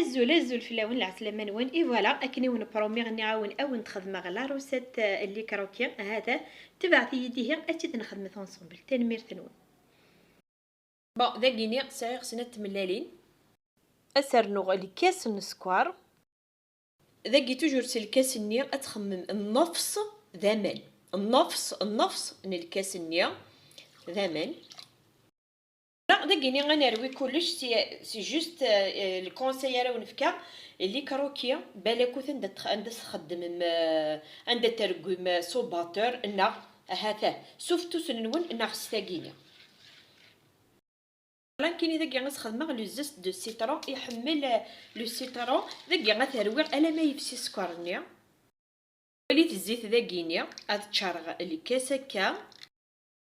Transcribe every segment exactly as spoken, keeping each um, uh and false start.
Azul, azul fell-awen, lɛeslama-nwen. Et voilà, akken i wen-promiɣ, nniɣ-awen a wen-d-xedmeɣ la recette, euh, n les croquis. Hata, tebɛet-iyi-d ihi, ad tt-id-nxedmet ensemble. Tanemmirt-nwen. Bon, dagini sɛiɣ snat tmellalin. Ad s-rnuɣ lkas n sskeṛ. Dagi toujours s lkas-nni ad txemmem nnefṣ d aman. Nnefṣ, nnefṣ n lkas-nni d aman. Dagini ad nerwi kullec, c'est, c'est juste, euh, le conseil ara wen-fkeɣ, les croquis, balakut anda tx-, anda txeddmem, euh, anda tergum, euh, s ubater, neɣ ahat, euh, s uftus-nwen, neɣ s tagini. Nekkini dagi ad s-xedmeɣ le zeste de citron, iḥemmel, euh, le citron, dagi ad t-rwiɣ alamma yefsi sskeṛ-nni. Walit zzit dagini, ad ččareɣ lkas akka.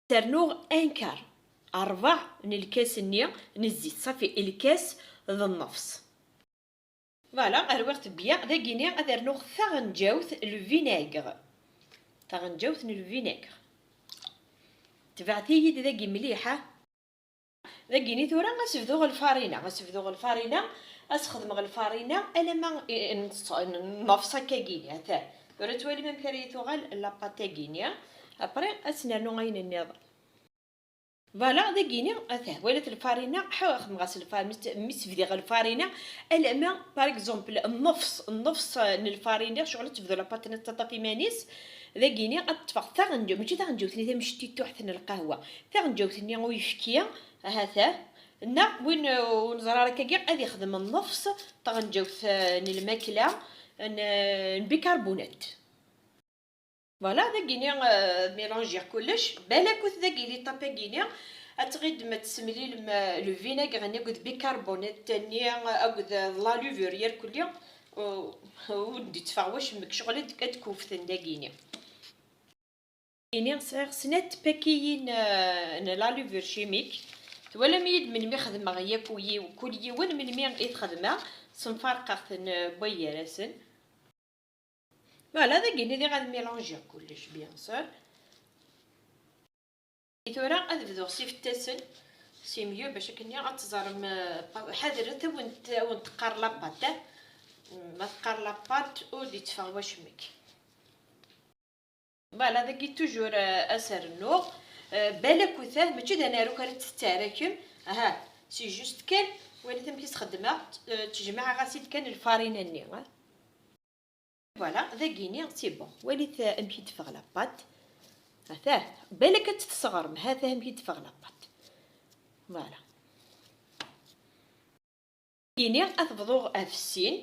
Ternuɣ un quart, rrbeɛ n lkas-nni n zzit, ṣafi, lkas d nnefṣ. Voilà, rwiɣ-t bien. Dagini ad rnuɣ taɣenǧawt, le vinaigre. Taɣenǧawt n le vinaigre. Tebɛet-iyi-d dagi mliḥ, ha? Dagini tura ad s-bduɣ lfarina, ad s-bduɣ lfarina, ad s-xedmeɣ lfarina alamma i, i, n, n nnefṣ akkagini, ata. Tura twalim amek ara yi-tuɣal la pâte-agini. Après, ad s-nernu ayen nniḍen. Voilà, dagini, ata, walit lfarina, ḥawa xedmeɣ-as lfa-, mi s-, mi s-bdiɣ lfarina, alamma, par exemple, nnefṣ, nnefṣ, eh, n lfarina, ccɣel ad tebdu la pâte-nni ad tettaṭṭaf iman-is, dagini ad ṭṭfeɣ taɣenǧawt, mačči taɣenǧawt-nni tamectituḥt n lqahwa, taɣenǧawt-nni n uyefki, ahat, neɣ win, eh, ur neẓri ara akkagi, ad ixdem nnefṣ taɣenǧawt, eh, n lmakla, n, eh, n bicarbonate. Voilà, dagini, eh, mélangiɣ kullec. Balakut dagi l'étape-agini, ad tɣidem ad tessemlilem, eh, le vinaigre-nni akked bicarbonate-nni, eh, akked, eh, la levure yerkulli, u-, ur d-itteffeɣ wacemma, ccɣel ad, ad kuften dagini. Ini sɛiɣ snat tpakiyin, eh, n la levure chimique. Twalam-iyi-d melmi xedmeɣ yakk yiw-, kul yiwen, melmi i t-xedmeɣ, senfarqeɣ-ten, eh, wway gar-asen. Voilà, dagini diɣ ad mélangiɣ kullec, bien sûr. Tura ad bduɣ s ifettasen, c'est mieux, bac akken ad teẓrem, eh, pa-, ḥadret ad wen-t-, ad wen-teqqar la pâte. Ma teqqar la pâte, ur d-itteffeɣ wacemma. Voilà, dagi toujours, eh, ad s-rnuɣ. Eh, balakut, eh, mačči d anaru kan ara tettarakem. Aha, c'est juste kan, walit amek i s-xeddmeɣ, eh, ttjemɛeɣ-as-id kan lfarina-nni, eh. Voilà, dagini, c'est bon. Walit, eh, amek i d-teffeɣ la pâte. Atah, balak ad tt-tesɣerm, ha-t-a amek i d-teffeɣ la pâte. Voilà. Ini ad bḍuɣ ɣef sin,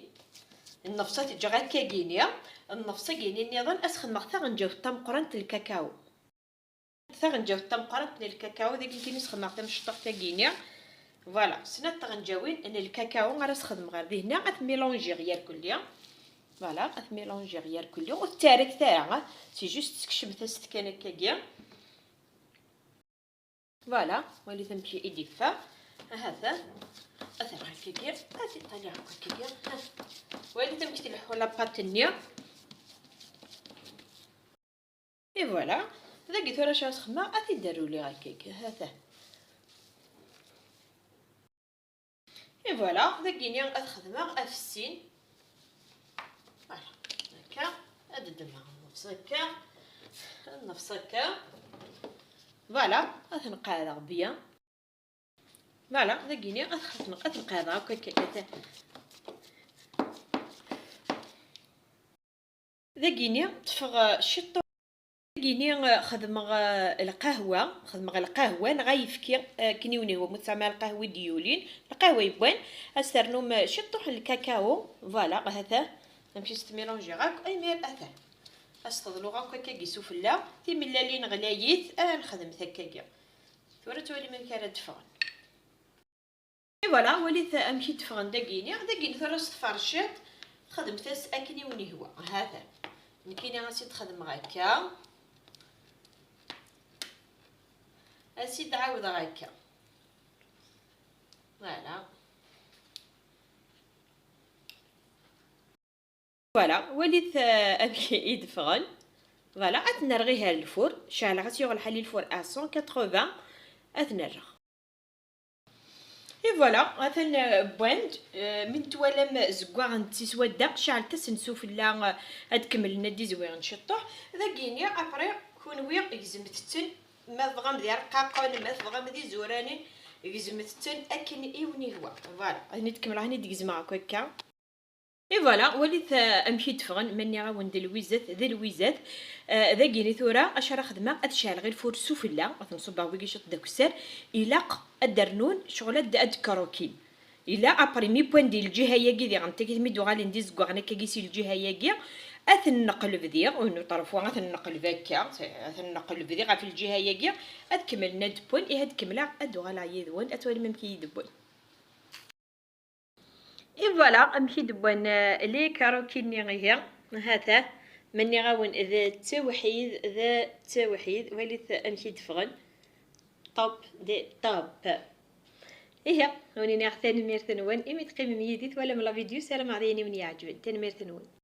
nnefṣ ad t-ǧǧeɣ akkagini, nnefṣ-agini nniḍen ad s-xedmeɣ taɣenǧawt tameqqrant n lkakao. Taɣenǧawt tameqqrant n lkakao, dagi kan i s-xedmeɣ tamecṭuḥt-agini. Voilà, snat tɣenǧawin n lkakao ara s-xedmeɣ ɣer dihna, ad t-mélangiɣ yerkulli. Voilà, ad t-mélangiɣ yerkulli. Ur tettarekk ara, c'est juste skecmet-as-t kan akkagi. Voilà, walit amek i d-yeffeɣ. Ahat, ad t-rreɣ akkagi, ad t-ṭaliɣ akkagi. Ha. Walit amek tleḥḥu la pâte-nni. Et voilà, dagi tura acu ara s-xedmeɣ, ad t-id-rruliɣ akkagi. Ahat. Et voilà, dagini ad xedmeɣ ɣef sin. Voilà, akka, ad ddmeɣ nnefṣ akka, nnefṣ akka. Voilà, ad ten-qeɛdeɣ bien. Voilà, dagini ad xedmeɣ, ad ten-qeɛdeɣ akk akka, akka. Dagini ṭṭfeɣ, eh, ciṭṭuḥ. Dagini, eh, xedmeɣ, eh, lqahwa, xedmeɣ lqahwa neɣ ayefki, eh, akken i wen-ihwa, ma tesɛam lqahwa i d-yulin, lqahwa yewwan, ad s-ternum, eh, ciṭṭuḥ n lkakao, voilà, ahat-a, amek i s-tmilanjiɣ akk, imir ata. Ad s-teḍlu akk akkagi sufella, timellalin ɣlayit, ad nexdem takkagi. Tura twalim amek ara d-ffɣen. Et voilà, walit amek i d-ffɣen dagini. Dagini tura s tferciḍt, txedmet-as akken i wen-ihwa. Hatan. Nekkini ad s-id-xedmeɣ akka. Ad s-id-ɛawdeɣ akka. Voilà. Voilà, walit, euh, amek i d-ffɣen. Voilà, ad ten-rreɣ ihi ar lfur. Ceɛleɣ-as yuɣ lḥal i lfur à cent quatre-vingts. Ad ten-rreɣ. Et voilà, atan, euh, wwan-d, euh, mi twalam zeggaɣent si swadda, ceɛlet-asen sufella, euh, ad kemmlen ad d-izwiɣen ciṭṭuḥ. Dagini, après, kunwi gezmet-ten, ma tebɣam d irqaqen, ma tebɣam d izuranen, gezmet-ten akken i wen-ihwa. Voilà, ad ten-id-kemmleɣ, ad ten-id-gezmeɣ akk akka. Et voilà, walit, euh, amek i d-ffɣen, ma nniɣ-awen d lwizat, d lwizat. Euh, dagini tura, acu ara xedmeɣ? Ad ceɛleɣ lfur sufella, ad ten-ṣubbeɣ wigi ciṭ d akessar, ilaq ad d-rnun, ccɣel ad, ad d-krokin. Ila après mi wwan di lǧiha-yagi diɣen, tagi mi d-uɣalen d izeggaɣen akkagi si lǧiha-yagi, ad ten-neqleb diɣ, unu ṭerfu, ad ten-neqleb akka, ad ten-neqleb diɣ ɣef lǧiha-yagi, ad kemmlen ad d-wwen, ihi ad kemmleɣ, ad d-uɣaleɣ yid-wen, ad twalim amek i yi-d-wwan. Et voilà, amek i d-wwan, euh, les karaoke-nni ihi, hata, ma nniɣ-awen d ttawḥid, d ttawḥid, walit amek i d-ffɣen, top de top. Ihi, wen-iniɣ tanemmirt-nwen, imi teqqimem yid-i twalam la vidéo, ssarameɣ d ayen i wen-iɛeǧben, tanemmirt-nwen.